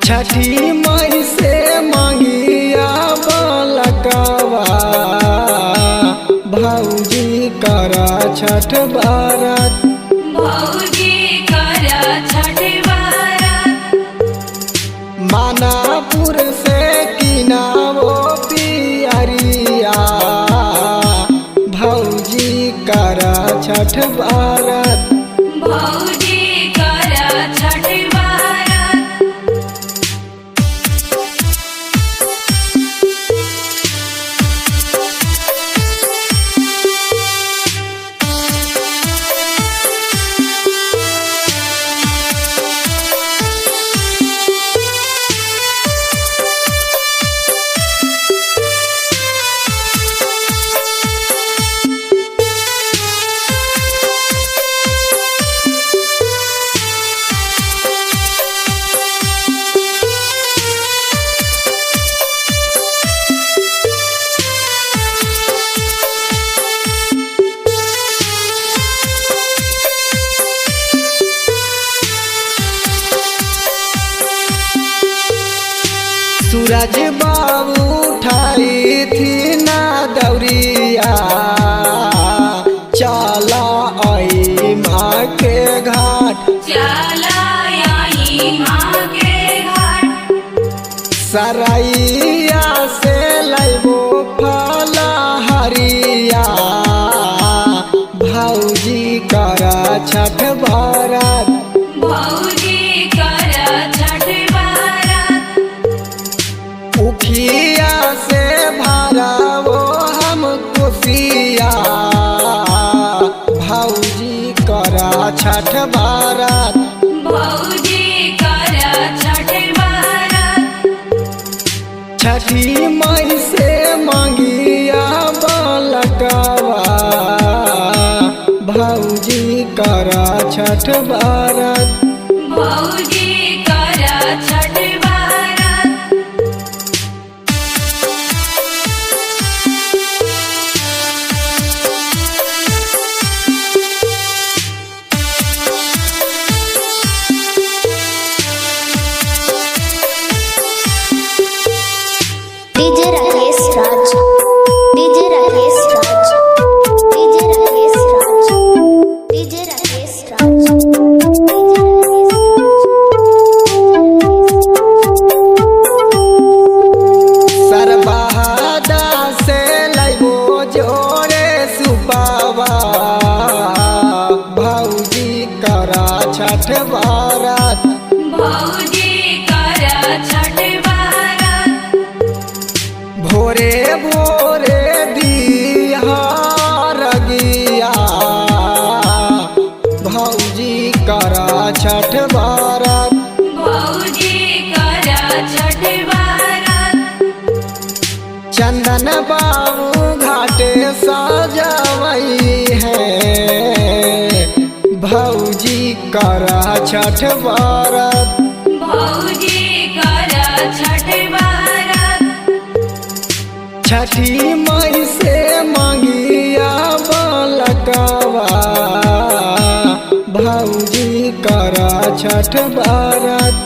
छठी माई से मांगिया बालकवा, भौजी करा छठ बारत। भौजी कर छठ बारत। मानापुर से किनावो पियरिया, भौजी करा छठ बारत। भौजी कर छठ बारत। सूरज बाबू उठाई थी ना दौरिया, चला आई माँ के घाट। चला आई माँ के घाट। सरैया से लैबो फला हरिया, भौजी करा छठ बारत। भौजी कर छठ बारत। उखिया से भरावो हम कुसिया, भौजी करा छठ बारत। भौजी कर छठ बारत। छठी माई से मांगिया बालकवा, भौजी करा छठ बारत। भौजी कर छठ बारत। DJ Rakesh Raj, DJ Rakesh Raj, DJ Rakesh Raj, DJ Rakesh Raj, DJ Rakesh Raj. सरबहादा से लैबो जोरे सुपावा, भौजी करा छठ बारत। भौजी कर छठ बारत। भोरे भोरे दिहारगिया, भौजी करा छठ बारत। भौजी कर छठ बारत। चंदन बाबू घाटे सजवई है, भौजी करा छठ बारत। भौजी कर छठ बारत। छठी माई से मांगिया बालकवा, भौजी करा छठ बारत।